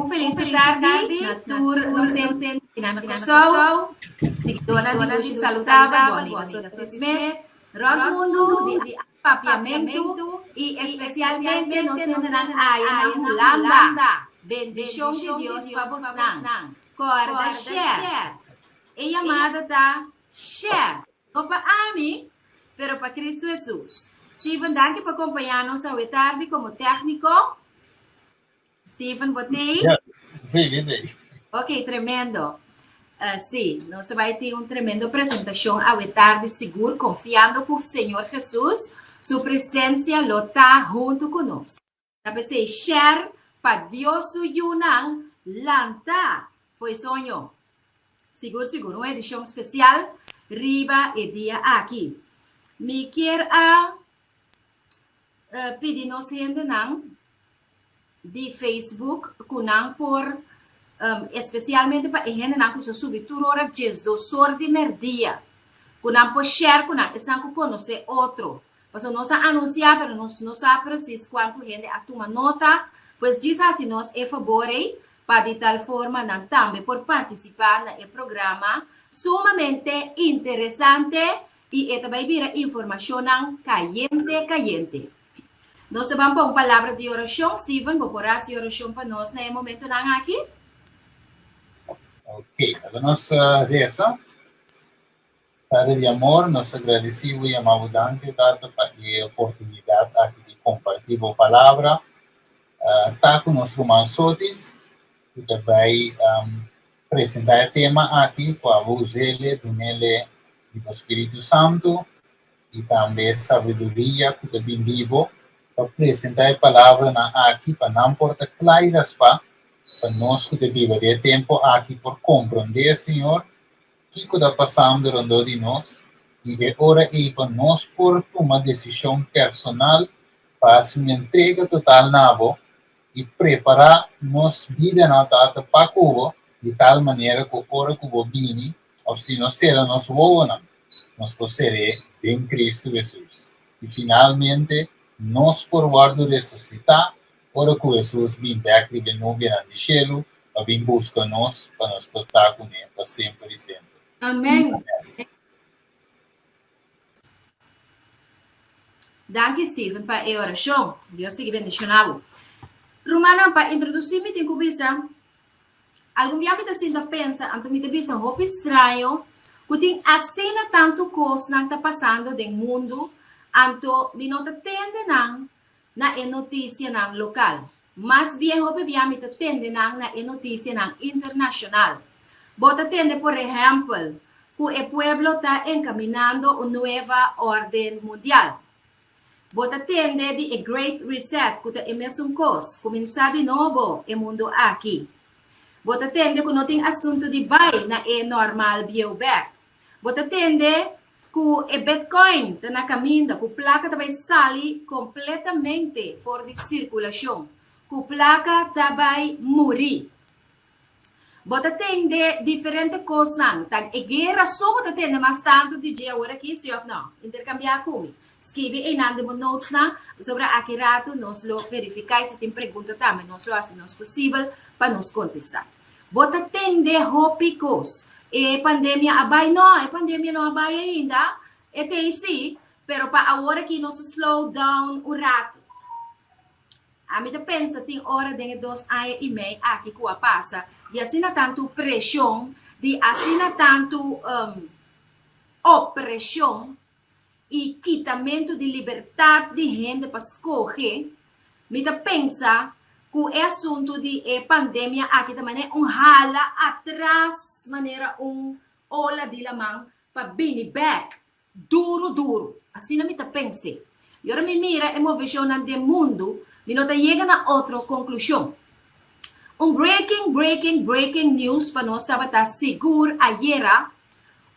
Un felis tardi na tur nos hendenan na Kòrsou, siguidónan di Dushi Saludabel, bo amiga Sophie Smith, rònt mundu di Papiamentu i espesialmente nos hendenan aya na Hulanda. Bendishon di Dios pa bosnan. Kòrda share. E yamada ta share, no pa ami, pero pa Kristu Hesus. Steven, danki pa kompañá nos awe tardi komo tèkniko. Steven, bo t'ei? Yes, sí, mi t'ei. Ok, tremendo. Uh, sí, nos ta bai tin un tremendo presentacion awe tardi sigur, confiando cu Señor Jesus su presencia lo ta hunto cu nos. Ta p'esei share pa Dios su yunan lanta fo'i soño. Sigur sigur, un edicion special riba e dia aki. Mi kier a pidi nos hendenan di Facebook ku nan por espesialmente pa e hendenan ku sa subi tur ora diesdos or di merdia ku nan por share ku nan esnan ku konosé otro pasobra nos a anunsiá pero nos no sa presis kuantu hende a tuma nota pues djis hasi nos e fabor ei pa di tal forma nan tambe por partisipá na e programa sumamente interesante i e ta bai bira informashonnan kayente kayente. Nos ta ban pa un palabra di orashon. Steven, bo por hasi orashon pa nos na e momentonan aki? Ok, laga nos resa. Padre di amor, nos ta gradisí bo i yama bo danki, Tata, pa e oportunidat aki di kompartí bo palabra. Ta ku nos ruman Sotis, ku ta bai presentá e tema aki ku abo us'el, dun'el di bo Spiritu Santu i tambe sabiduria ku ta bin di bo pa presentá e palabranan aki pa nan por ta kla i raspá pa nos ku ta biba den e tempu aki por komprondé, Señor, kiko ta pasando rondó di nos i e ora ei pa nos por tuma desishon personal pa hasi un entrega total na bo i prepará nos bidanan, Tata, pa ku bo di tal manera ku ora ku bo bini òf si nos sera nos wowonan, nos por ser'é den Cristo Hesus. I finalmente nos por wòrdu resusitá ora ku Hesus bin bèk riba e nubianan di shelu pa bin buska nos pa nos por ta kuné pa semper i semper. Amèn. Danki Steven pa e orashon. Dios sigui bendishoná bo. Rumannan, pa introdusí mi tin ku bisa Algun bia mi ta sinta pensa, anto mi ta bisa hopi straño ku tin asina tantu kosnan ta pasando den mundu, anto mi no ta tende nan na e notisianan lokal. Mas bien hopi bia mi ta tende nan na e notisianan internashonal. Bo ta tende por ehèmpel ku e pueblo ta enkaminando un nueva órden mundial. Bo ta tende di e Great Reset ku ta e mesun kos, kuminsá di nobo e mundu aki. Bo ta tende ku no tin asuntu di bai na e normal bieu bèk. Bo ta tende ku e Bitcoin ta na kaminda, ku plaka ta bai sali kompletamente for di sirkulashon, ku plaka ta bai muri. Bo ta tende diferente kosnan. Ta e guera so bo ta tende mas tantu di dje awor aki, si òf no? Interkambiá ku mi. Skibi einan den bo notesnan, pasobra aki ratu nos lo verifiká i si tin pregunta tambe nos lo hasi nos posibel pa nos kontestá. Bo ta tende hopi kos. E pandemia a bai? No, e pandemia no a bai ainda. E ta ei sí, pero pa awor aki nos a slow down un ratu. Ami ta pensa tin ora den e dos aña i mei aki ku a pasa di asina tantu preshon, di asina tantu opreshon i kitamentu di libertat di hende pa skohe, mi ta pensa ku e asuntu di e pandemia aki ta manera un hala atras manera un ola di laman pa bini bèk Duru duru. Asina mi ta pens'é. I ora mi mira e moveshonnan den mundu, mi no ta yega na otro konklushon. Un breaking, breaking, breaking news pa nos tabata sigur ayera,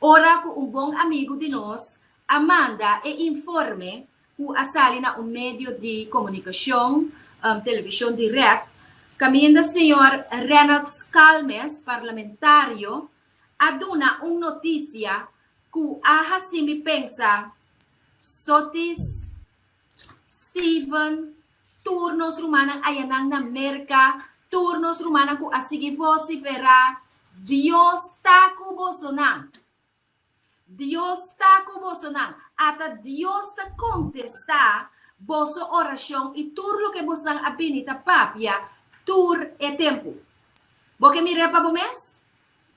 ora ku un bon amigu di nos a manda e informe ku a sali na un medio di komunikashon, televishon dirèkt, kaminda señor Rennox Calmes, parlamentario, a duna un notisia Ku a hasi mi pensa, Sotis, Steven, tur nos rumannan ayanan na Merka, Tur nos rumannan ku a sigui vosiferá, Dios ta ku bosonan! Dios ta ku bosonan! Ata Dios ta kontestá boso orashon i tur loke bosan a bini ta papia tur e tempu. Bo ke mir'é pa bo mes?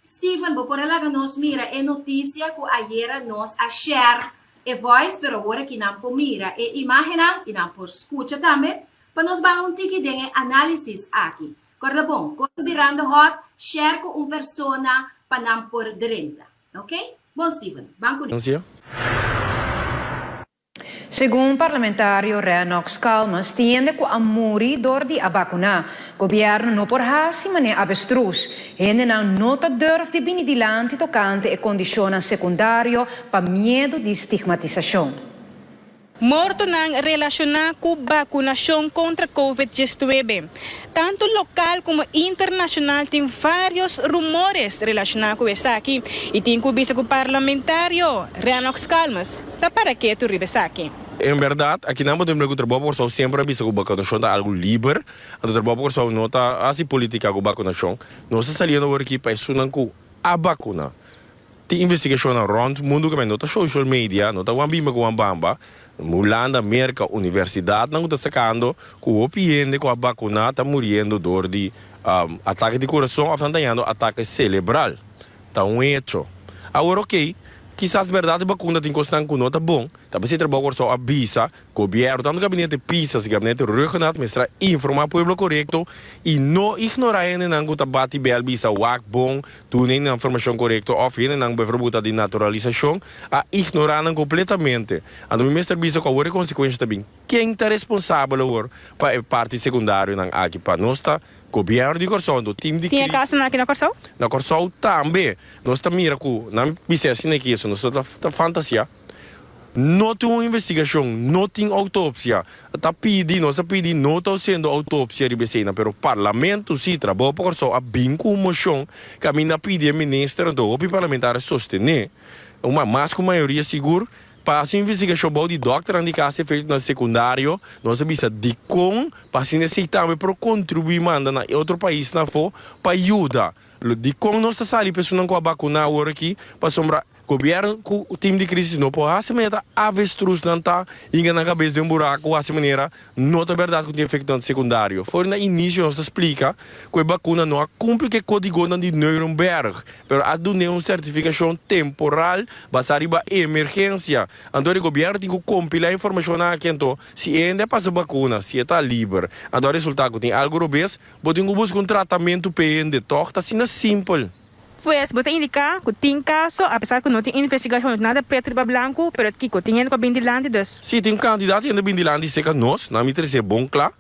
Steven, bo por a laga nos mira e notisia ku ayera nos a share e voice, pero awor aki nan por mira e imagennan i nan por skucha tambe, pa nos baha un tiki den e análisis aki. Kòrda bon, kos ta birando hòt, share ku un persona pa nan por drenta. Ok? Bon Steven, ban kuné. Segun parlamentario Rennox Calmes tin hende ku a muri dor di a bakuná. Gobièrnu no por hasi manera avestrus. Hendenan no ta durf di bini dilanti tokante e kondishonnan sekundario pa miedu di stigmatisashon. Mortonan relashoná ku bakunashon kontra Covid diesnuebe. Tantu lokal komo internashonal tin vários rumores relashoná ku esaki i tin ku bisa ku parlamentario Rennox Calmes Ta para ketu riba esaki. En bèrdat, akinan bo ta mira ku Trabou pa Kòrsou semper a bisa ku bakunashon ta algu liber, anto Trabou pa Kòrsou no ta hasi politika ku bakunashon. Nos ta saliendo awor aki pa esunnan ku a bakuna. Tin investigashonnan rònt mundu ku no ta social media, no ta wan bimba ku wan bamba. Hulanda, Merka, universidatnan ku ta sakando ku hopi hende ku a bakuna ta muriendo dor di atake di kurason òf nan ta hañando atake selebral. Ta un hecho. Awor ok, kisas berdad e bakuna tin kosnan ku no ta bon, ta p'esei Trabou Kòrsou a bisa gobièrnu, tantu gabinete Pisas i gabinete Rhuggenaath mester a informá pueblo korekto i no ignorá hendenan ku ta bati bèl bisa wak bon, duna e informashon korekto òf hendenan bèvorbut ta di naturalisashon a ignorá nan kompletamente. Anto mi mester bisa ku awor e konsekuensha ta bin. Ken ta responsabel awor pa e parti sekundarionan aki? Pa nos ta Gobièrnu di Kòrsou, anto tim di Tin e kris. kasonan aki na Kòrsou? Na Kòrsou tambe nos ta mira ku nan bisa asina ki eso nos ta ta fantasia. No tin un investigashon, no tin outopsia. Ta pidi, nos a pidi no ta hasiendo outopsia riba eseinan, pero Parlamento si, Trabou pa Kòrsou a bin ku un moshon kaminda a pidi e minister, anto hopi parlamentario a sostené, un mas ku mayoria sigur, Pa hasi un investigashon bou di dòkternan di kas efektonan sekundario, nos a bisa dikon pa asina esei tambe por kontribuí manda na e otro paisnan afó pa yuda. Lo dikon nos ta sali pa esunnan ku a bakuná awor aki? Pasobra gobièrnu ku tim di krisis no por hasi manera ta avestrusnan ta hinka nan kabes den buraku hasi manera no ta bèrdat ku tin efektonan sekundario. For na inisio nos ta splika ku e bakuna no a kumpli ku e kódigonan di Nuremberg, pero a dun'é un sertifikashon temporal basá riba emergensia. Anto e gobièrnu tin ku kompilá e informashonnan aki anto si e hende a pasa bakuna, si e ta liber, anto a resultá ku tin algu robes, bo tin ku buska un tratamentu p'e hende, tòg? Ta asina simpel. Pues, bo ta indiká ku tin kaso, apesar ku no tin investigashon, no tin nada pretu riba blanku, pero kiko? Tin hende ku a bin dilanti, dus. Sí, tin kantidat hende a bin dilanti serka nos, nan mi trese bon kla.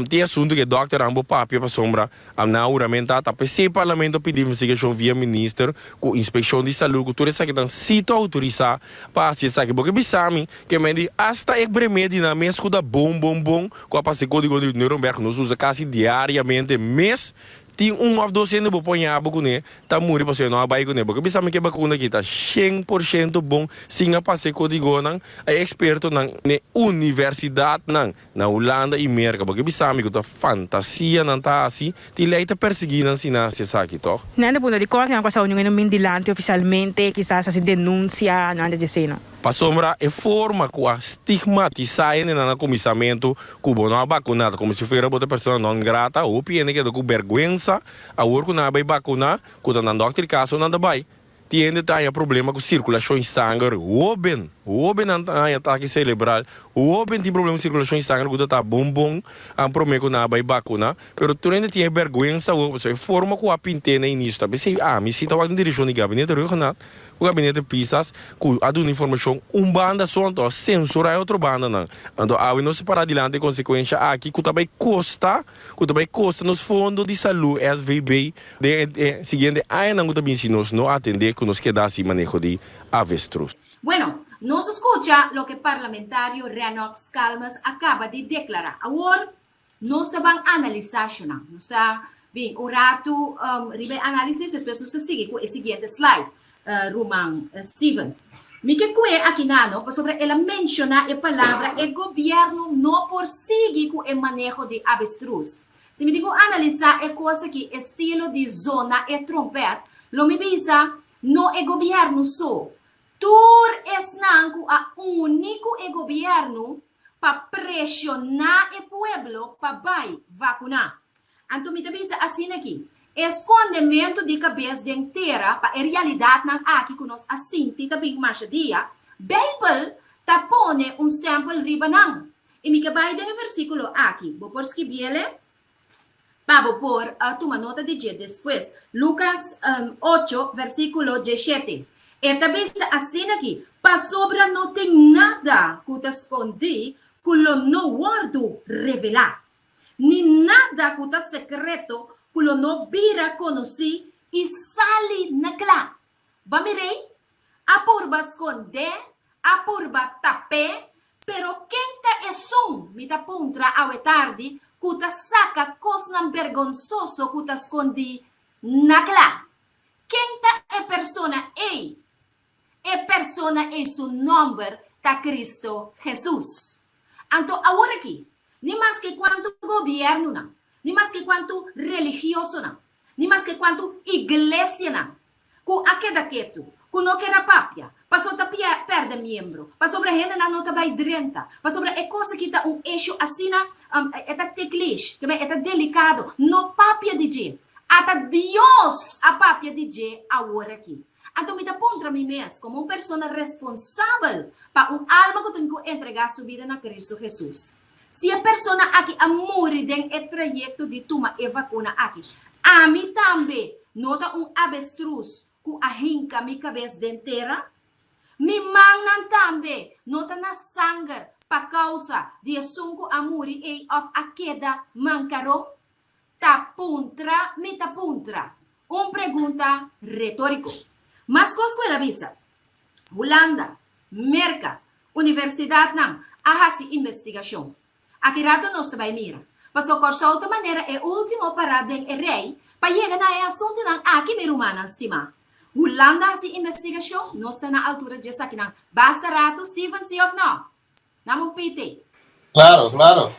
Tin asuntu ku e dòkternan bo papia pasobra nan a huramentá ta p'esei parlamento a pidi investigashon via minister ku inspekshon di salú ku tur esakinan sí ta outorisá pa hasi esaki. Bo ke bisa mi ke men di asta e remedinan mes ku ta bon bon bon ku a pasa e kódigo di Nuremberg nos usa kasi diariamente mes Tin un òf dos hende bo por ña bo kuné ta muri pasobra e no a bai kuné. Bo ke bisa mi ke bakuna aki ta 100% bon sin a pasa e kodigonan? E ekspertonan n'e universidatnan na Hulanda i Merka bo ke bisa mi ku ta fantasia nan ta hasi? Tin lei ta persiguí nan si nan hasi esaki, tòg? Nan ta puntra dikon nan kòrsou niun e no bin dilanti ofisialmente, kisas hasi denunsia, nan ta djesei no. Pasobra e forma ku a stigmatisá hendenan na kuminsamentu ku bo no a bakuná ta komo si fuera bo ta persona non grata. Hopi hende keda ku bèrgwensa awor ku nan a bai bakuná, ku ta nan dòkter di kas o nan ta bai. Tin hende ta haña problema ku sirkulashon di sanger, hóben, hóbennan ta haña atake selebral, hóben tin problema ku sirkulashon di sanger ku ta ta bon bon promé ku nan a bai bakuná. Pero tur hende tin e bèrgwensa awor pasobra e forma ku a pint'é na inisio ta p'esei ami si ta wak den direkshon di gabinete Rhuggenaath Ku gabinete Pisas ku a duna informashon un banda so anto a sensurá e otro bandanan. Anto awe nos ta pará dilanti e konsekuensha aki ku ta bai kosta ku ta bai kosta nos fondo di salú, SVB, den e siguiente añanan ku ta bin si nos no atendé ku nos keda hasi maneho di avestruz. Bueno, nos a skucha loke parlamentario Rennox Calmes a kaba di deklará. Awor Nos ta ban analisá shonan. Nos ta bin un ratu riba e análisis, despues nos ta sigui ku e siguiente slide, ruman Steven. Mi ke kue aki nano pasobra el a menshoná e palabra e gobièrnu no por sigui ku e maneho di avestruz. Si mi tin ku analisá e kos aki estilo di zona e trompèt, lo mi bisa, no e gobièrnu so, tur esnan ku a uni ku e gobièrnu pa preshoná e pueblo pa bai vakuná. Anto mi ta bisa asina aki, e skondementu di kabes den tera pa e realidatnan aki ku nos a sinti ta bin masha dia, Beibel ta pone un stèmpel riba nan. I mi ke bai den e versíkulo aki. Bo por skibiele pa bo por tuma nota di dje despues. Lukas ocho, versíkulo diesshete. E ta bisa asina aki, Pasobra no tin nada ku ta skondí ku lo no wòrdu revelá, ni nada ku ta sekreto ku lo no bira konosí i sali na kla. Bo a mir'ei? A purba skond'é, a purba tap'é, pero ken ta esun, mi ta puntra awe tardi, ku ta saka kosnan bergonsoso ku ta skondí na kla? Ken ta e persona ei? E persona ei su nòmber ta Kristo Hesus. Anto aworakí, ni maske kuantu gobièrnunan, ni maske kuantu religiosonan, ni maske kuantu iglesianan ku a keda ketu, ku no ker a papia, pasobra ta pèrdè miembro, pasobra hendenan no ta bai drenta, pasobra e kos aki ta un eshu asina, e ta ticklish, e ta delikado, no papia di dje. Ata Dios a papia di dje awor aki. Anto mi ta puntra mi mes, komo un persona responsabel pa un alma ku tin ku entregá su bida na Kristu Hesus, Si e persona aki a muri den e trayekto di tuma e vakuna aki, ami tambe no ta un abestrus ku a hinka mi kabes den tera? Mi mannan tambe no ta na sanger pa kousa di esun ku a muri ei òf a keda mankaron? Ta puntra mi ta puntra. Un pregunta retóriko. Mas kos ku el a bisa, Hulanda, Merka, Universidatnan a hasi investigashon. Aki rato nos ta bai mira. Paso Kòrsou ta manera e último pará den e rei pa yega na e asuntunan aki mi rumannan stimá. Hulanda hasi investigashon, nos ta na altura dje esakinan. Basta rato Steven si òf nò? Nan un pite. Claro, claro.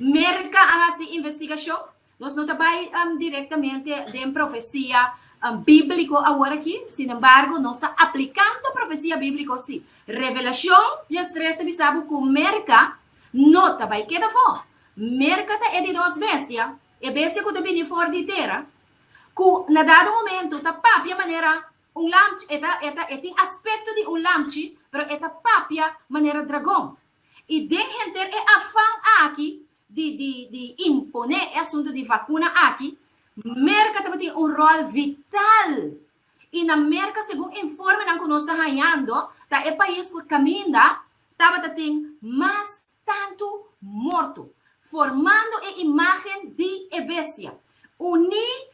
Merka a hasi investigashon. Nos no ta bai direktamente den profesia bíbliko awor aki, sin embargo nos ta aplikando profesia bíbliko sí. Revelashon diestres ta bisa bo ku Merka no ta bai keda afó. Merka ta e di dos bestia, e bestia ku ta bini for di tera, ku na dado momento ta papia manera un lamchi, e ta, e ta, e tin aspekto di un lamchi, pero e ta papia manera dragon. I den henter e afan aki di di di imponé e asuntu di vakuna aki, Merka tabatin un ròl vital. I na Merka, segun informenan ku nos ta hañando, ta e pais ku kaminda tabata tin mas tantu morto, formando e imágen di e bestia. Uní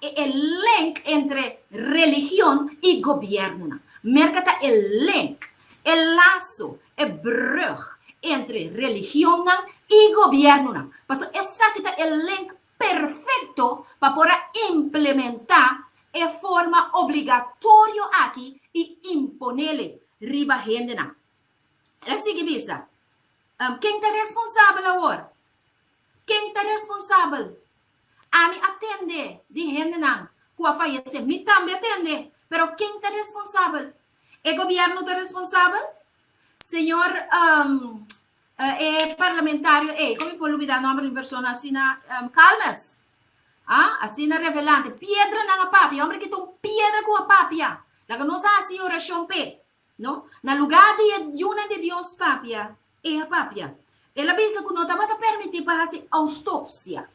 e link entre religion i gobièrnunan. Merka ta e link, e laso, e brùg entre religionnan i gobièrnunan. Pasobra esaki ta e link perfekto pa por a implementá e forma obligatorio aki i imponele riba hendenan. El a sigui bisa, Ken ta responsabel awor? Ken ta responsabel? Ami a tende di hendenan ku a fayesé, mi tambe a tende, pero ken ta responsabel? E gobièrnu ta responsabel? Señor e parlamentario ei, kon mi por lubidá nòmber di un persona asina, Calmes, ah, asina revelante, piedranan a papia, e hòmber ki ta un piedra ku a papia, laga nos hasi orashon p'e. No. Na lugá di e yunan di Dios papia, e a papia. El a bisa ku no tabata permití pa hasi outopsia.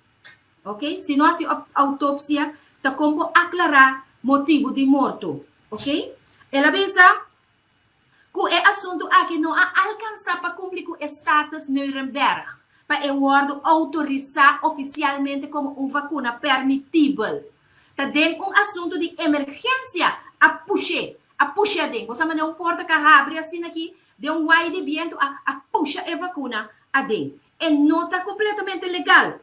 Ok? Si no hasi outopsia, ta kon por aklará motibu di morto. Ok? El a bisa ku e asuntu aki no a alkansá pa kumpli ku e status Nuremberg, pa e wòrdu outorisá ofisialmente komo un vakuna permitibel. Ta den un asuntu di emergensia a push'é, a pusha aden. Bo sa manera un porta ka habri asina aki, den un wai di bientu a a pusha e vakuna aden. E no ta kompletamente legal,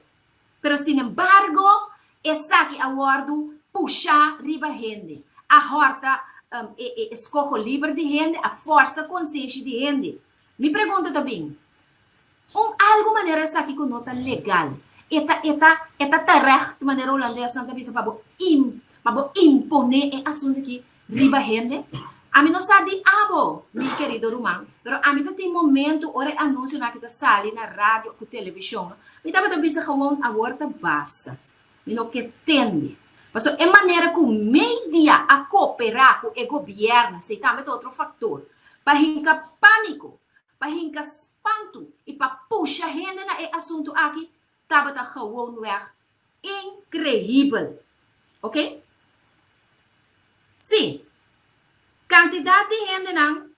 pero sinembargo esaki a wòrdu pusha riba hende, a hòrta e e skoho liber di hende, a fòrsa konsenshi di hende. Mi pregunta ta bin, Un algu manera esaki ku no ta legal. E ta e ta e ta terecht manera hulandesnan ta bisa pa bo im pa bo imponé e asuntu aki riba hende? Ami no sa di abo, mi kerido ruman, pero ami ta tin momento ora e anunsionan aki ta sali na radio ku televishon, mi tabata bisa gewoon awor ta basta. Mi no ke tende. Pasobra e manera ku media a koperá ku e gobièrnu, esei tambe ta otro faktor, pa hinka pániko, pa hinka spantu i pa pusha hende na e asuntu aki, tabata gewoonweg inkreibel. Ok? Sí, kantidat di hendenan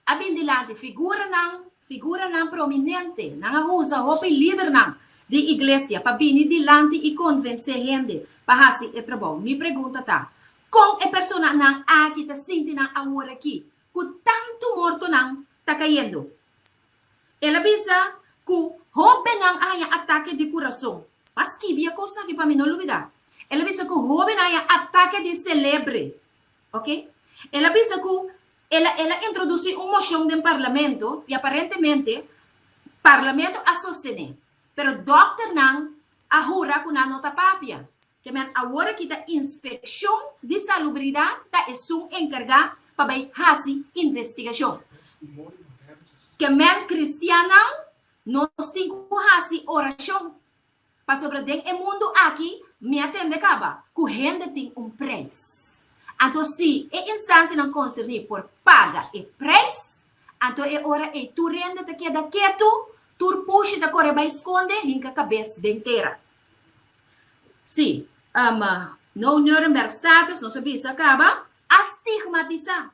a bin dilanti, figuranan, figuranan prominente, nan a usa hopi lidernan di iglesia pa bini dilanti i konvensé hende pa hasi e trabou. Mi pregunta ta, kon e personanan aki ta sinti nan aworakí ku tantu mortonan ta kayendo? El a bisa ku hóbennan a haña atake di kurason. M'a skibi e kosnan aki pa mi no lubidá. El a bisa ku hóbennan a haña atake di selebre. Ok. El a bisa ku el a el a introdusí un moshon den parlamento i aparentemente parlamento a sostené. Pero dòkternan a hura ku nan no ta papia. Ke men awor aki ta Inspekshon di Salubridat ta esun enkargá pa bai hasi investigashon. Ke men kristiannan nos tin ku hasi orashon pasobra den e mundu aki mi a tende kaba ku hende tin un preis. Anto si e instansianan konserní por paga e preis, anto e ora ei tur hende ta keda ketu, tur pushi ta kore bai skonde hinka kabes den tera. Sí, no Nuremberg status, nos a bisa caba, a stigmatisa.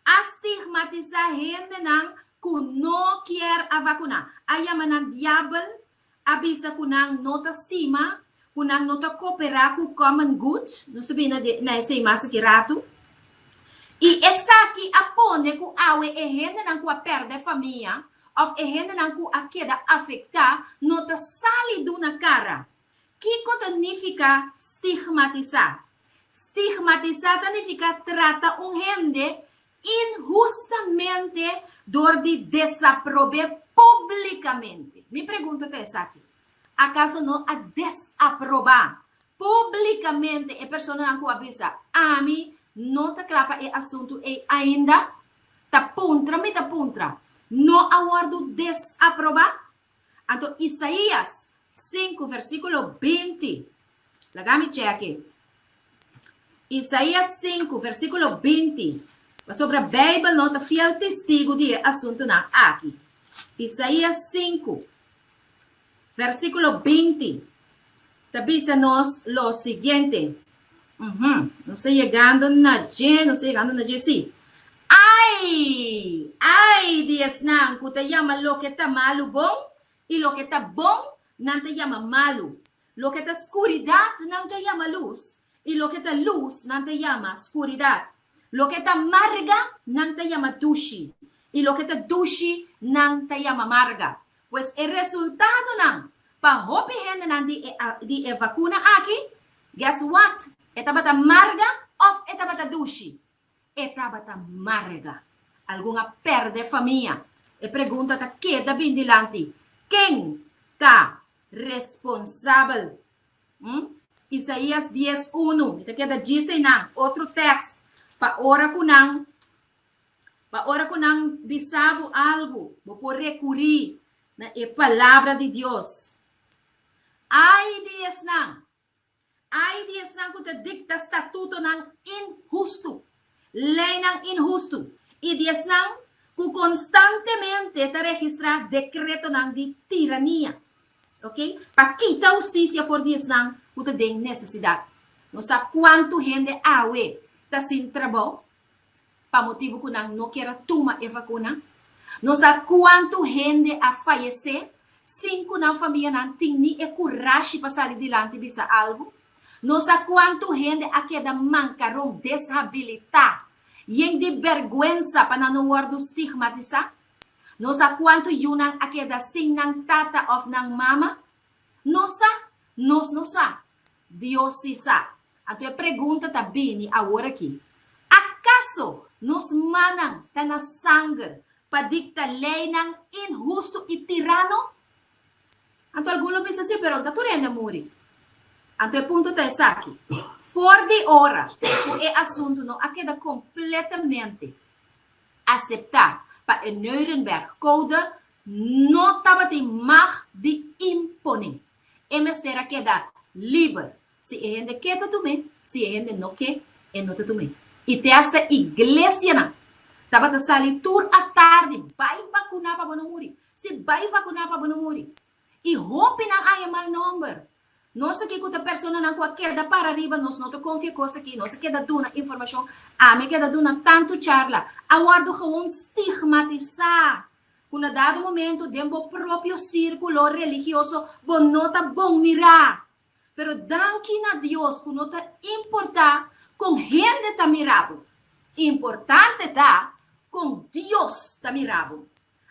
A stigmatisa hendenan cu no kier a vacuna. A yama nan diabel, a bisa cu nan no ta stima, cu nan no ta coopera cu common good, nos ta bini na esey mas aki rato. Y esaki a pone cu awe e hendenan cu a perde famia, òf e hendenan ku a keda afektá no ta sali duna kara. Kiko ta nifiká stigmatisá? Stigmatisá ta nifiká trata un hende inhustamente dor di desaprob'é públikamente. Mi pregunta ta esaki, Akaso no a desaprobá públikamente e personanan ku a bisa, Ami no ta kla pa e asuntu ei ainda? Ta puntra mi ta puntra, no a wòrdu desaprobá? Anto Isaías sinku versíkulo 20, laga mi chèke. Isaías 5 versíkulo 20, pasobra Beibel no ta fiel testigu di e asuntunan aki. Isaías 5 Versíkulo 20 ta bisa nos lo siguiente. Uhum, nos ta yegando na dje, nos ta yegando na dje, sí. Ai! Ai di esnan ku ta yama loke ta malu bon, i loke ta bon nan ta yama malu. Loke ta skuridat nan ta yama lus, i loke ta lus nan ta yama skuridat. Loke ta marga nan ta yama dushi, i loke ta dushi nan ta yama marga. Pues e resultadonan pa hopi hendenan di e di e vakuna aki, guess what? E tabata marga of e tabata dushi? E tabata marga. Algun a perde famia. E pregunta ta keda bin dilanti, ken ta responsabel? Hm? Isaías dies unu, mi ta keda djis einan, otro tekst pa ora ku nan Pa ora ku nan bisa bo algu, bo por rekurí na e Palabra di Dios. Ai di esnan! Ai di esnan ku ta dikta statutonan inhustu, leinan inhustu, i di esnan ku konstantemente ta registrá dekretonan di tirania, oke, pa kita hustisia for di esnan ku ta den nesesidat. Nos sa kuantu hende awe ta sin trabou? pa motibu ku nan no kier a tuma e vakuna. No sa kuantu hende a fayesé sin ku nan famianan tin ni e kurashi pa sali dilanti bisa algu. No sa kuantu hende a keda mankaron, deshabilitá, yen di bèrgwensa pa nan no wòrdu stigmatisá. No sa kuantu yunan a keda sin nan tata òf nan mama. No sa, nos no sa. Dios si sa. Anto e pregunta ta bini awor aki, Akaso nos mannan ta na sanger pa dikta leinan inhustu i tirano? Anto algun lo bisa si, pero ta tur hende a muri. Anto e punto ta esaki, for di ora ku e asuntu no a keda kompletamente aseptá pa e Neurenberg Code, no tabatin mag di imponé. E mester a keda liber. Si e hende ke ta tum'é, si e hende no ke, e no ta tum'é. I te asta iglesianan tabata sali tur atardi bai bakuná pa bo no muri. Si bai vakuná pa bo no muri. I hopinan haña mal nòmber. Nos aki ku ta personanan ku a keda para riba nos no ta konfia kos aki, nos a keda duna informashon, ami a keda duna tantu charla, a wòrdu gewon stigmatisá ku na dado momento den bo propio sírkulo religioso bo no ta bon mirá. Pero danki na Dios ku no ta importá kon hende ta mira bo, importante ta kon Dios ta mira bo.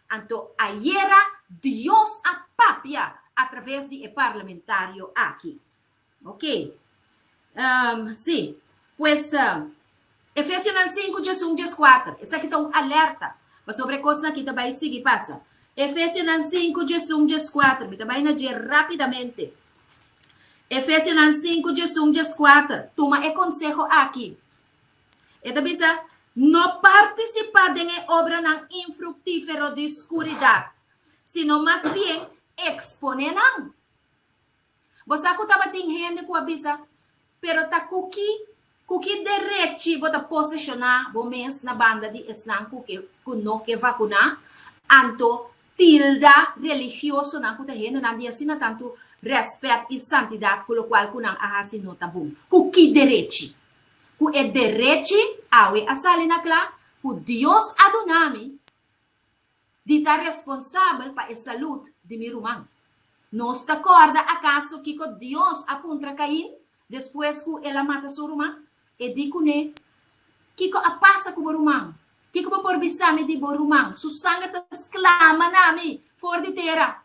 Anto ayera Dios a papia a traves di e parlamentario aki. Ok. Sí. Pues, Efesionan 5, 11, 14. Esaki ta un alerta pasobra e kosnan aki ta bai sigui pasa. Efesionan 5, 11, 14. Mi ta bai na dje rápidamente. Efesionan 5, 11, 14. Tuma e konseho aki. E ta bisa, No partisipá den e obranan infruktífero di skuridat, sino mas bien eksponé nan. Bo sa ku tabatin hende ku a bisa, Pero ta ku ki ku ki derechi bo ta poseshoná bo mes na banda di esnan ku ke ku no ke vakuná? Anto tilda religiosonan ku ta hendenan di asina tantu rèspèt i santidat ku lokual ku nan a hasi no ta bon. Ku ki derechi? Ku e derechi awe a sali na kla ku Dios a duna mi di ta responsabel pa e salud di mi ruman. Nos ta kòrda akaso kiko Dios a puntra Kain despues ku el a mata su ruman? E di kuné, Kiko a pasa ku bo ruman? Kiko bo por bisa mi di bo ruman? Su sanger ta sklama na mi for di tera.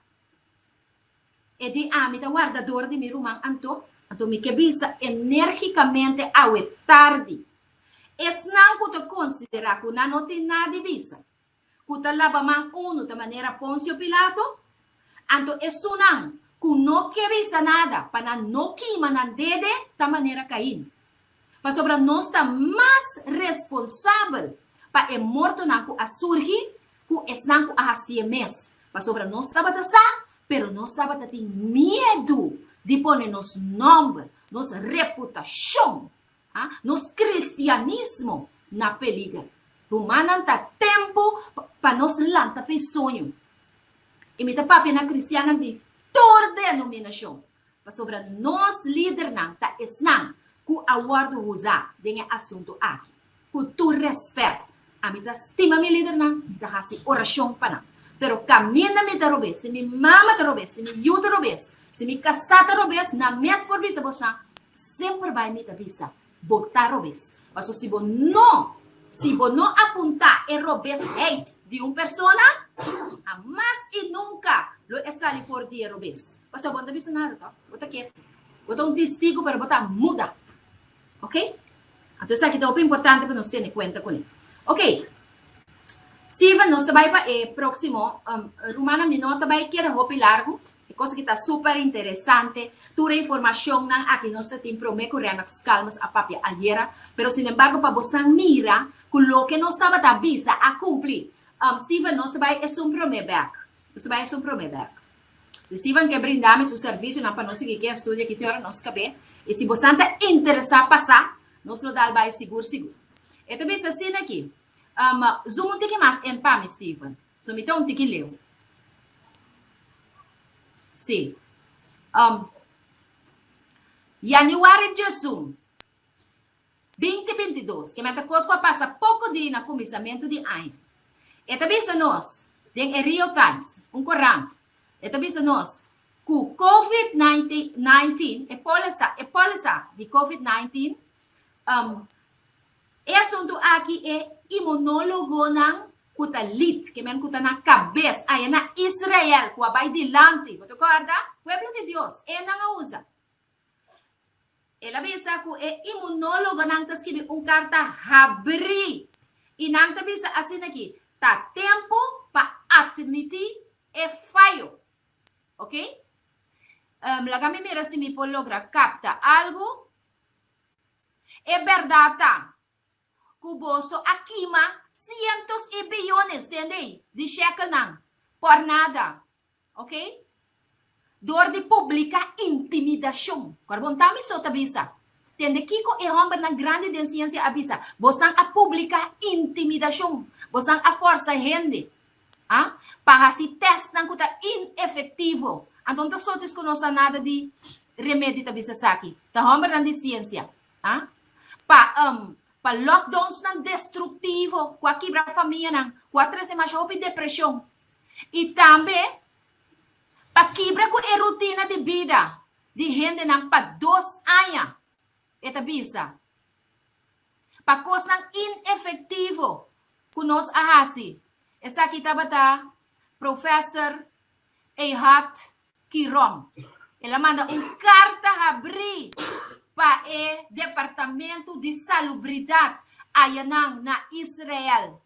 E di ami ta wardador di mi ruman anto, anto mi ke bisa enérgikamente awe tardi, esnan ku ta konsiderá ku nan no tin nada di bisa, ku ta laba man unu ta manera Ponsio Pilato, anto esunnan ku no ke bisa nada pa nan no kima nan dede ta manera Kain. Pasobra nos ta mas responsabel pa e mortonan ku a surgi ku esnan ku a hasié mes, pasobra nos tabata sa, pero nos tabata tin miedu di pone nos nòmber, nos reputashon, nos kristianismo na peliger. Rumannan, ta tempu pa nos lanta fei soño. I mi ta papia na kristiannan di tur denominashon, pasobra nos lidernan ta esnan ku a wòrdu huzá den e asuntu aki. Ku tur rèspèt, ami ta stima mi lidernan, mi ta hasi orashon pa nan. Pero kaminda mi ta robes, si mi mama ta robes, si mi yu ta robes, si mi kasá ta robes, nan mes por bisa bosnan, semper bai mi ta bisa, bo ta robes. Pasobra si bo no, si bo no apuntá e robesheid di un persona, hamas i nunka lo e sali for di e robes. Pasobra bo no ta bisa nada tòg, bo ta ketu. Bo ta un testigu pero bo ta muda. Ok? Anto esaki ta hopi importante pa nos tene kuenta kuné. Ok. Steven, nos ta bai pa e próksimo. Um, rumannan, mi no ta bai keda hopi largu. E kos aki ta super interesante. Tur e informashonnan aki nos ta tin promé ku Rennox Calmes a papia ayera. Pero sinembargo pa bosan mira ku loke nos tabata bisa a kumpli. Um, Steven, nos ta bai esun promé bèk. Nos ta bai esun promé bèk. Si Steven ke brinda mi su servisionan pa nos sigui ke estudio aki te ora nos kab'é, i si bosan ta interesá pasá, nos lo dal bai sigur sigur. E ta bisa asina aki, Um, zoom un tiki mas en pa mi, Steven. So mi ta un tiki leu. Sí. Um, Januari djesun, 20 bintidos, ke meta kos ku a pasa poko di na kuminsamentu di aña. E ta bisa nos den e Rio Times, un korant, e ta bisa nos ku Covid 19, e polisa, e polisa di Covid 19, um, e asuntu aki e imunologonan ku ta lead, ke men ku ta na kabes aya na Israel ku a bai dilanti, bo ta kòrda? Pueblo di Dios, e nan a usa. El a bisa ku e imunólogonan ta skibi un karta habrí i nan ta bisa asina ki ta tempu pa atmití e fayo. Ok? Laga mi mira si mi por logra kapta algu. E bèrdat ta ku boso a kima sientos i biyones, tende, di shekelnan por nada. Ok? Dor di publiká intimidashon. Kor bon ta mi so ta bisa. Tende kiko e hòmbernan grandi den siensia a bisa. Bosnan a publiká intimidashon. Bosnan a fòrsa hende, a, pa hasi tèstnan ku ta inefektivo. Anto no ta sotis ku no sa nada di remedi ta bisa esaki. Ta hòmbernan di siensia, a, pa, pa lockdownsnan destruktivo ku a kibra famianan, ku a trese masha hopi depreshon. I tambe pa kibra ku e rutina di bida di hendenan pa dos aña, e ta bisa. Pa kosnan inefektivo ku nos a hasi. Esaki tabata Professor Ehad Kiron. El a manda un karta habrí pa e Departamento di Salubridat ayanan na Israel.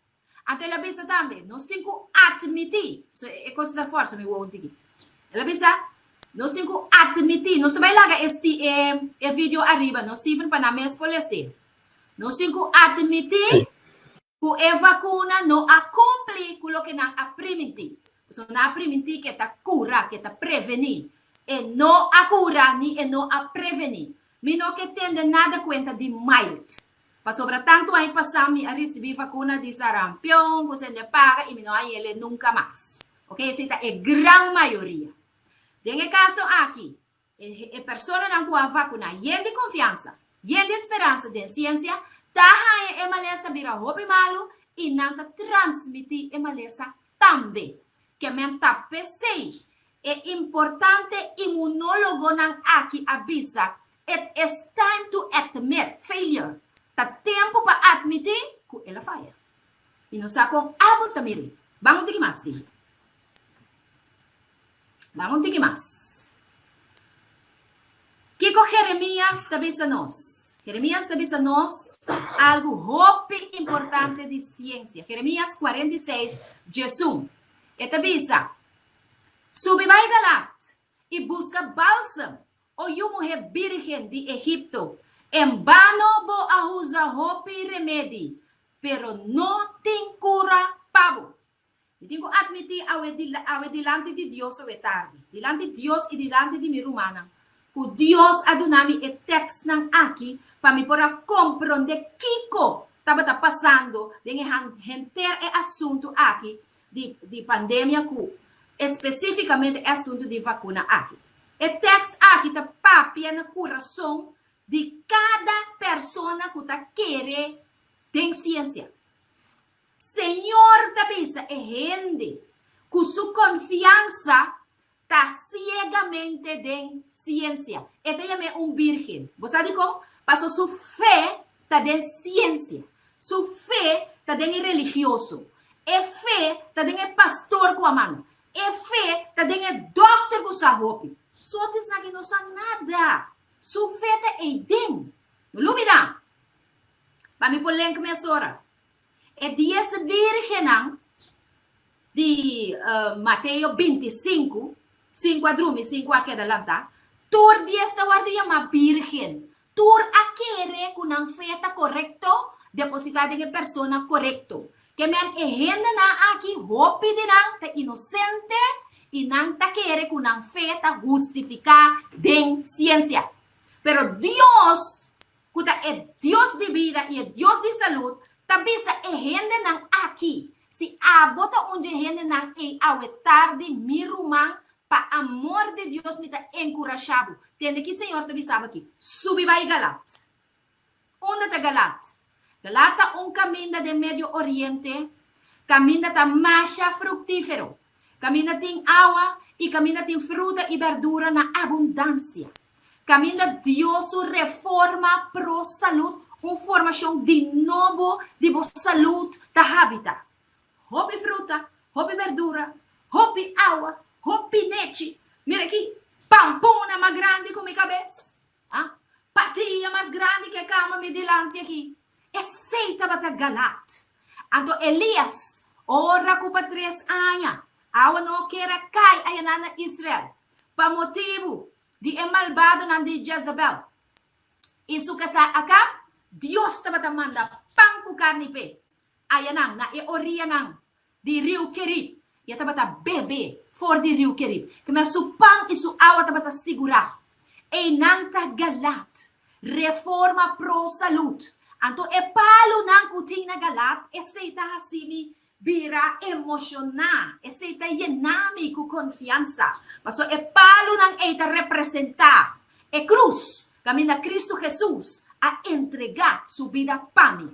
Anto el a bisa tambe, Nos tin ku atmití, so e kos ta fòrsa mi wowo un tiki. El a bisa, Nos tin ku atmití, nos ta bai laga e e video ariba no Steven pa nan mes por les'é. Nos tin ku atmití ku e vakuna no a kumpli ku loke nan a primintí. Pasobra nan a primintí ku e ta kura, ku e ta prevení. E no a kura ni e no a prevení. Mi no ke tende nada kuenta di mild. Pasobra tantu aña pasá mi a risibí vakuna di sarampion ku sende paga i mi no a yele nunka mas. Ok, esei ta e gran mayoria. Den e kaso aki, e e personanan ku a vakuná yen di konfiansa, yen di speransa den siensia, ta haña e malesa bira hopi malu i nan ta transmití e malesa tambe. Ke men ta p'esei e importante imunólogonan aki a bisa It is time to admit failure. Ta tempu pa admití ku el a faya. Mi no sa kon abo ta mir'é. Ban un tiki mas, Steve. Ban un tiki mas. Kiko Jeremias ta bisa nos? Jeremias ta bisa nos algu hopi importante di siensia. Jeremias 46, 11. E ta bisa, Subi bai Galat i buska balsam O yu muhé bírgen di Egipto, en bano bo a usa hopi remedi, pero no tin kura pa bo. Mi tin ku atmití awe awe dilanti di Dios awe tardi, dilanti Dios i dilanti di mi rumannan, ku Dios a duna mi e tèkstnan aki pa mi por a komprondé kiko tabata pasando den e henter e asuntu aki di di pandemia ku espesífikamente e asuntu di vakuna aki. E tèkst aki ta papia na kurason di kada persona ku ta kere den siensia. Señor ta bisa e hende ku su konfiansa Ta ciegamente den ciencia. E ta yam'é un birgen. Bo sa dikon? Paso su fe ta den ciencia. Su fe ta den e religioso. E fe ta den e pastor ku a manda. E fe ta den e dokter ku sa hopi. Soort esnan ki no sa nada. Su fe ta eiden. No lubida. Pa mi por lenk mesora. E dies birgennan di Mateo 25, sinku a drumi, sinku a keda lantá, tur dies ta wòrdu yamá bírgen. Tur a kere ku nan fe ta korekto, depositá den e persona korekto. Ke men e hendenan aki, hopi di nan ta inosente i nan ta kere ku nan fe ta hustifiká den siensia. Pero Dios ku ta e Dios di bida i e Dios di salud, ta bisa e hendenan aki, Si abo ta un dje hendenan ei awe tardi, mi ruman, pa amor di Dios mi ta enkurashá bo. Tende ki Señor ta bisa bo aki, Subi bai Galat. Unda ta Galat? Galat ta un kaminda den Medio Oriente, kaminda ta masha fruktífero, kaminda tin awa i kaminda tin fruta i bèrdura na abundansia. Kaminda Dios su reforma pro salud, un formacion di nobo di bo salud ta habita. Hopi fruta, hopi berdura, hopi awa, hopi nechi. Mira aki, pampuna mas grandi cu mi cabes. Ah, patia mas grandi cu e cama mi dilanti aki. Esey tabata Galaad. Anto Elias, ora cu pa tres aña awa no kier a cay ayanan na Israel, pa motibu. di e malbadonan di Jezabel i su kasá Akab, Dios tabata manda pan ku karni p'e. Ayanan, na e orianan di riu Kerib, i e tabata bebe for di riu Kerib. Kemey su pan i su awa tabata sigurá. Einan ta Galaad, reforma pro salud. Anto e palunan ku tin na Galaad, esei ta hasi mi bira emoshoná, esei ta yena mi ku konfiansa. Pasobra e palunan ei ta representá e krus kaminda Kristu Hesus a entregá su bida pa mi.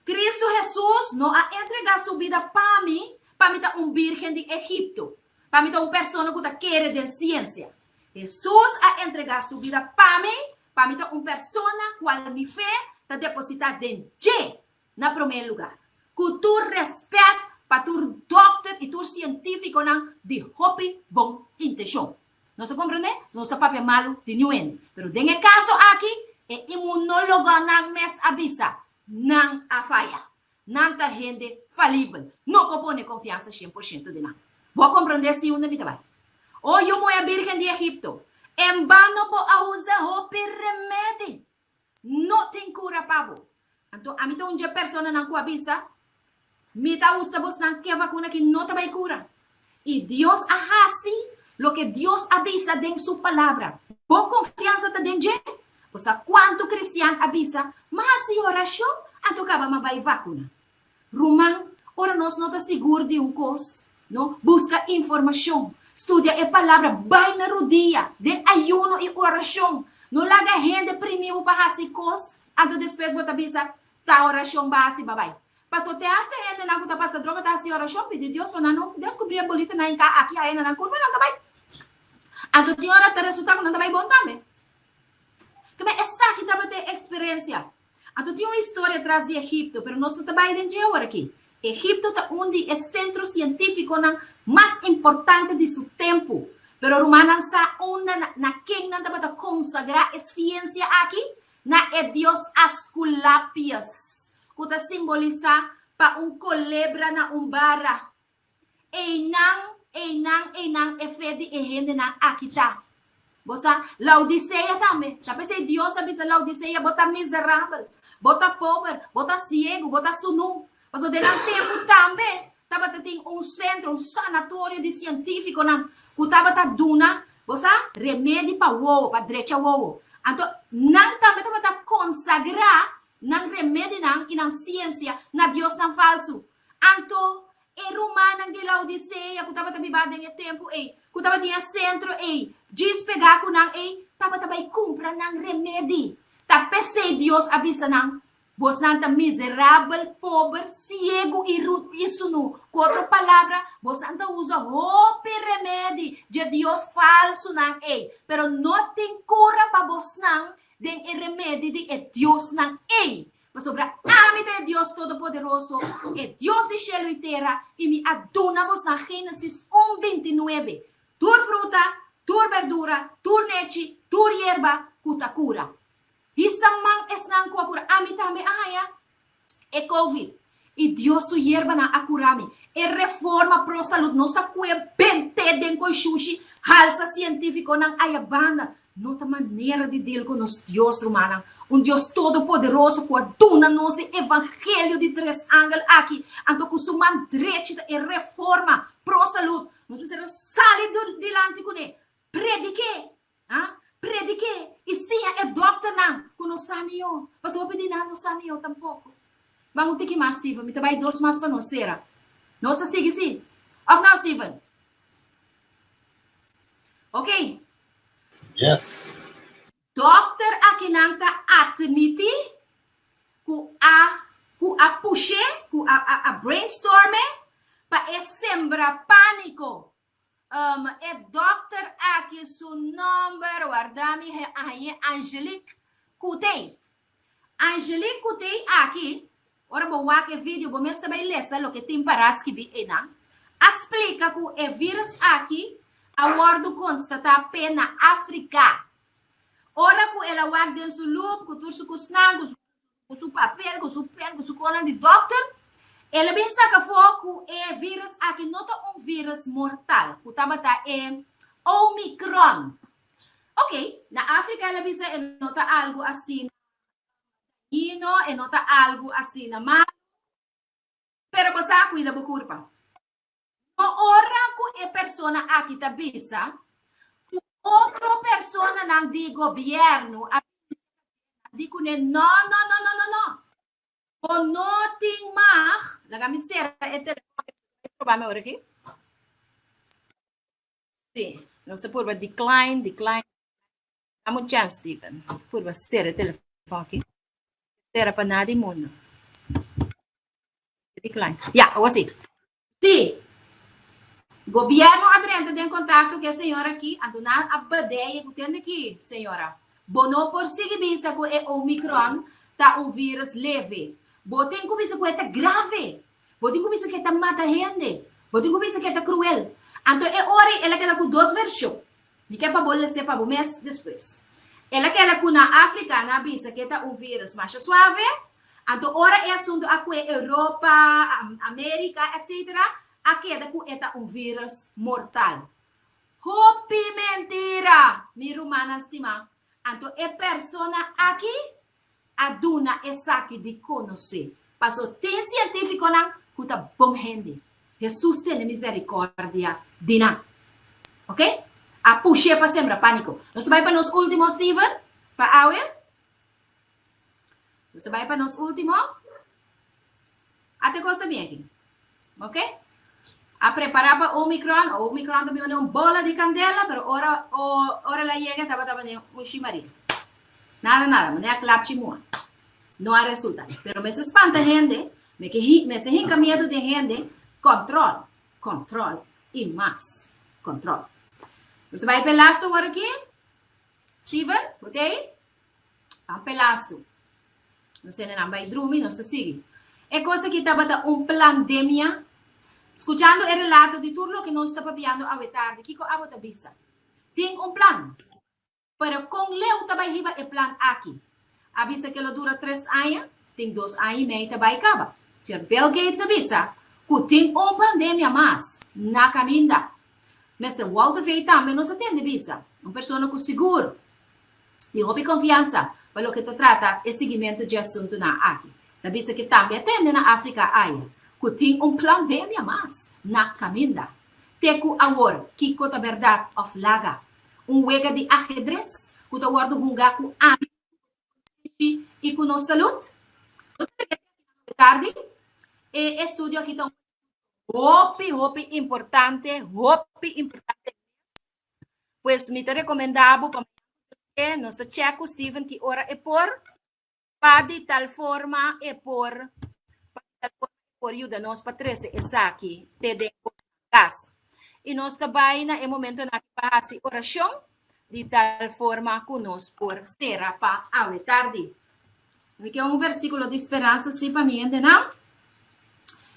Kristu Hesus no a entregá su bida pa mi pa mi ta un bírgen di Egipto, pa mi ta un persona ku ta kere den siensia. Hesus a entregá su bida pa mi pa mi ta un persona kual mi fe ta depositá den dje na promé lugá. Ku tur rèspèt pa tur dòkter i tur sientífikonan di hopi bon intenshon. Nos a komprendé? Nos ta papia malu di niun hende. Pero den e kaso aki, e imunólogonan mes a bisa, nan a faya. Nan ta hende falibel. No por pone konfiansa shen por shento den nan. Bo a komprendé si unda mi ta bai? O yu muhé bírgen di Egipto, en bano bo a usa hopi remedi. No tin kura pa bo. Anto ami ta un dje personanan ku a bisa, Mi ta gusta bosnan ke vakuna ki no ta bai kura. I Dios a hasi loke Dios a bisa den su palabra. Bo konfiansa ta den dje? Bo sa kuantu kristian a bisa, M'a hasi orashon, anto kaba m'a bai vakuna. Ruman, ora nos no ta sigur di un kos, no, buska informashon, studia e Palabra, bai na rudia, den ayuno i orashon. No laga hende primi bo pa hasi kos, anto despues bo ta bisa, Ta orashon bo a hasi, ba bai. Paso te hasta hendenan ku ta pasa droga ta hasi orashon, pidi Dios pa nan no deskubrí e bolitanan i ka aki aya na nan kurpa, nan ta bai. Anto tin ora ta resultá ku nan ta bai bon tambe. Keme esaki tabata e eksperensia. Anto tin un historia tras di Egipto, pero nos no ta bai den dje awor aki. Egipto ta un di e sentro sientífikonan mas importante di su tempu. Pero rumannan sa unda na, na ken nan tabata konsagrá e siensia aki? Na e dios Asculapius, ku ta simbolisá pa un kolebra na un bara. Einan, einan, einan e fe di e hendenan aki ta. Bo sa, Laodisea tambe. Ta p'esei Dios a bisa Laodisea, Bo ta miserabel, bo ta pober, bo ta siegu, bo ta sunú. Pasobra den nan tempu tambe tabata tin un sentro, un sanatorio di sientífikonan ku tabata duna, bo sa, remedi pa wowo, pa drecha wowo. Anto nan tambe tabata konsagrá nan remedinan i nan siensia na diosnan falsu. Anto e rumannan di Laodisea ku tabata biba den e tempu ei, ku tabatin e sentro ei, djis pegá ku nan ei, tabata bai kumpra nan remedi. Ta p'esei Dios a bisa nan, Bosnan ta miserabel, pober, siegu i i sunú. Ku otro palabra, bosnan ta usa hopi remedi dje dios falsunan ei, pero no tin kura pa bosnan den e remedi di e diosnan ei. Pasobra ami ta e Dios Todopoderoso, e Dios di shelu i tera, i mi a duna bosnan Génesis un bintinuebe, tur fruta, tur berdura, tur nechi, tur yerba ku ta kura. Hisa man esnan ku a kura. Ami tambe a haña e covid, i Dios su yerbanan a kura mi. E reforma pro salud no sa kue bent'é den koi shushi, halsa sientífikonan aya banda. No ta manera di deal ku nos Dios, rumannan. Un Dios todopoderoso ku a duna nos e evangelio di tres angel aki, anto ku su man drechi ta e reforma pro salud. Nos mester a sali dilanti kuné, predik'é, Ha? Predik'é i siña e dòkternan ku no sa mihó, pasobra hopi di nan no sa mihó tampoko. Ban un tiki mas, Steven. Mi ta bai dos mas pa nos sera. Nos ta sigui sí? Òf nau, Steven? Oké. Yes. Dòkter akinan ta atmití ku a ku a push'é, ku a a brainstorm'é pa e sembra pániko. Um, e dòkter aki su nòmber, warda mi hañ'é, Angelique Coutey. Angelique Coutey aki, ora bo wak e video bo mes ta bai lesa loke tin pará skibí einan, a splika ku e vírus aki a wòrdu konstatá p'e na Afrika. Ora ku el a wak den su lup ku tur su kusnan, ku su Ku su papel, ku su pen, ku su konan di dòkter, el a bin saka afó ku e vírus aki no ta un vírus mortal, ku tabata e Omicron. Ok, na Afrika el a bisa e no ta algu asina dañino, e no ta algu asina malu, pero bo sa kuida bo kurpa. No ora ku e persona aki ta bisa ku otro personanan di gobièrnu a bisa di kuné no, no, no, no, no, no. Bo no tin mag, laga mi sera e telefòn, proba mi ora aki. Sí, nos ta purba decline, decline. Dame un chance, Steven. Purba sera e telefòn aki. Sera pa nada di mundo. Decline. Ya, awor sí. Sí. Gobierno a drenta den contacto cu e señora aki, anto nan a bedeye cu tende aki, señora. Bo no por sigui bisa cu e Omicron ta un virus leve. Bo tin cu bisa cu e ta grave. Bo tin cu bisa cu e ta mata hende. Bo tin cu bisa cu e ta cruel. Anto e ora ei el a keda cu dos version. Mi ke pa bo lese pa bo mes despues. El a keda cu na Africa nan a bisa cu e ta un virus masha suave. Anto ora e asunto a cue Europa, America, etc. A keda cu e ta un virus mortal. Hopi mentira, mi rumannan stima. Anto e persona aki a duna esaki di konosé. Paso tin sientífikonan ku ta bon hende. Hesus tene miserikòrdia di nan. Ok? A push'é pa sembra pániko. Nos ta bai pa nos último, Steven, pa awe. Nos ta bai pa nos último. Ate kos ta bien aki. Ok? A prepará pa Omicron. Omicron ta bin manera un bola di kandela, pero ora ora el a yega tabata manera un shimaria. Nada nada, manera klapchi mua. No a resulta. Pero mester spanta hende, me ke mester hinka miedu den hende, kòntròl, kòntròl i mas kòntròl. Nos ta bai pa e lastu awor aki. Steven, bo ta ei? Ban pa e lastu. Nos hendenan bai drumi, nos ta sigui. E kos aki tabata un plandemia. Skuchando e relato di tur loke nos ta papiando awe tardi, kiko abo ta bisa? Tin un plan. Pero kon leu ta bai hiba e plan aki? A bisa ke lo dura tres aña, tin dos aña i mei ta bai kaba. Señor Bill Gates a bisa ku tin un pandemia mas na kaminda. Mister Walter Veith tambe nos a tende bisa, un persona ku sigur Tin hopi konfiansa pa loke ta trata e siguimentu dje asuntunan aki. Ta bisa ke tambe a tende na Afrika aya ku tin un plandemia mas na kaminda. Te ku awor kiko ta bèrdat òf laga? Un wega di ahedres ku ta wòrdu hunga ku ami ku konsenshi i ku nos salud? Nos ta ripetí aki na awe tardi, e estudio aki ta un estudio hopi hopi importante, hopi importante mes. Pues mi ta recomenda bo pa mañana nos ta check cu Steven ki ora e por pa di tal forma e por pa di tal forma e por yuda nos pa trece esaki te den cas. Y nos ta bay na e momentonan aki pa haci oracion di tal forma cu nos por cera pa awe tardi. Mi ke un versiculo di speransa si pa mi hendenan.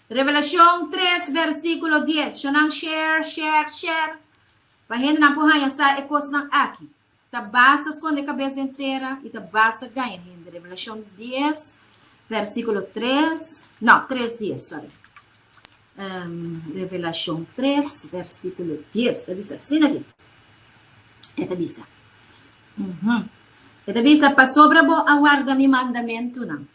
Revelacion 3 versiculo 10. Shonan share, share, share. Pa hendenan por haña sa e kosnan aki. Ta basta skonde kabes den tera i ta basta gaña hende. Revelacion 10 versiculo 3. No, 3 dies, sorry. Um, Revelacion 3 versiculo 10. Ta bisa asina aki. E ta bisa. Uhum. E ta bisa, Pasobra bo a warda mi mandamentunan,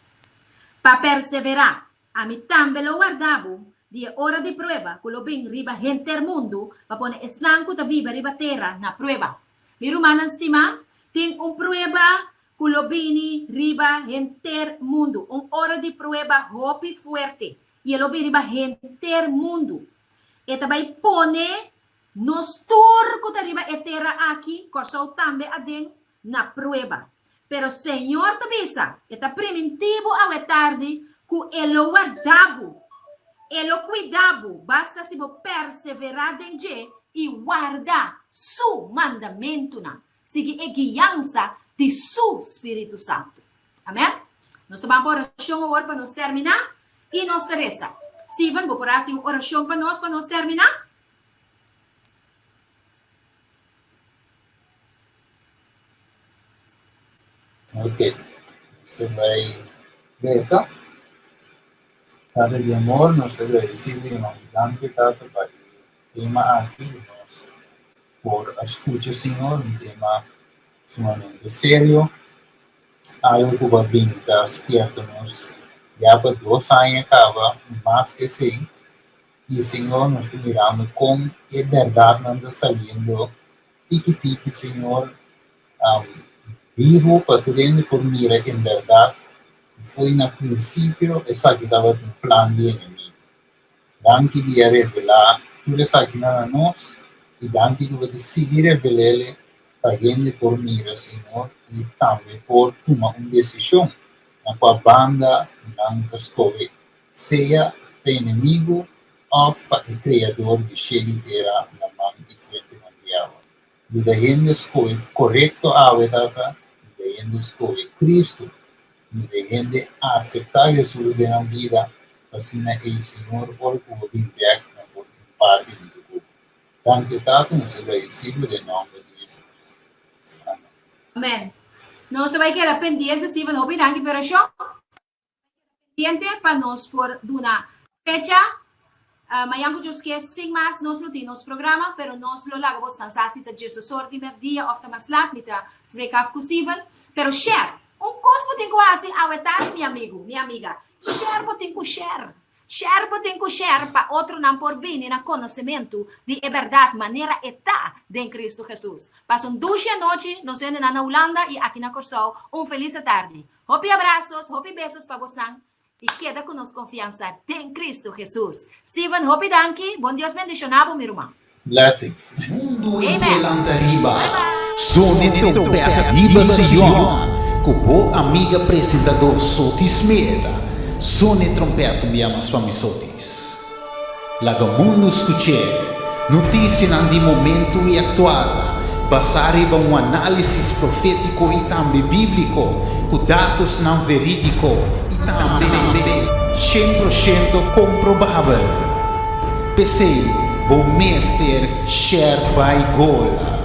pa perseverá, ami tambe lo warda bo di e ora di prueba ku lo bin riba henter mundu pa pone esnan ku ta biba riba tera na prueba. Mi rumannan stimá, tin un prueba ku lo bini riba henter mundu, un ora di prueba hopi fuerte, i e lo bin riba henter mundu. E ta bai pone Nos tur ku ta riba e tera aki, Kòrsou tambe aden, na prueba. Pero Señor ta bisa, E ta primintí bo awe tardi ku E lo warda bo, E lo kuida bo, basta si bo perseverá den dje i warda Su mandamentunan, sigui e guiansa di Su Spiritu Santu. Amèn. Nos ta ban pa orashon awor pa nos terminá i nos ta resa. Steven, bo por hasi un orashon pa nos pa nos terminá? Ok, nos ta bai resa. Tata di amor, nos ta gradisí bo i nos danki, Tata, pa e tema aki ku nos por a skucha, Señor, un tema. Sumamente serio, algo ku bo a bin ta spierta nos ya pa dos aña kaba, mas ku esei, i Señor nos ta mirando kon e bèrdatnan ta saliendo tiki tiki, Señor, bibu pa tur hende por mira en bèrdat ku fo'i na prinsipio esaki tabata un plan di enemigu. Danki di a revelá tur esakinan na nos i danki ku bo ta sigui revel'el pa hende por mira, Señor, i tambe por tuma un desishon na kua banda nan ta skohe, sea pa enemigu òf pa e Kreador di shelu i tera, laman i fuentenan di awa. Yuda hende skohe korekto awe, Tata, yuda hende skohe Kristu, yuda hende aseptá Hesus den nan bida, pa asina ei, Señor, ora ku bo bin bèk, nan por tin parti huntu ku bo. Danki, Tata, nos a gradisí bo den nòmber di Hesus. Amèn. Amèn. Nos ta bai keda pendiente, Steven. Hopi danki pa e orashon. Pendiente pa nos por duna fecha. Mañan ku Dios ke, sin mas nos lo tin nos programa, pero nos lo laga bos cansa si ta djesosor di merdia of ta mas lat, mi ta spreek af ku Steven. Pero share! Un kos bo tin ku hasi awe tardi mi amigu, mi amiga, share bo tin ku share! Share bo tin ku share pa otronan por bini na konosementu di e bèrdat manera e ta den Kristu Hesus. Pasa un dushi anochi, nos hendenan na Hulanda i aki na Kòrsou, un felis atardi. Hopi abrazos, hopi besos pa bosnan y keda cu nos confiansa den Cristo Jesus. Steven, hopi danki, bon Dios bendiciona bo mi ruman. Blessings. Mundu Amen. henter lanta riba. Bye bye. Zone Trompet riba Sion ku bo amiga presentador Soti Smith. Zone Trompet un bia mas pa mi Sotis. Laga mundu skuch'é. Notisianan di momentu i aktual, basá riba un análisis profétiko i tambe bíbliko, ku datosnan verídiko i tambe 100% komprobabel. P'esei, bo mester share bai gol.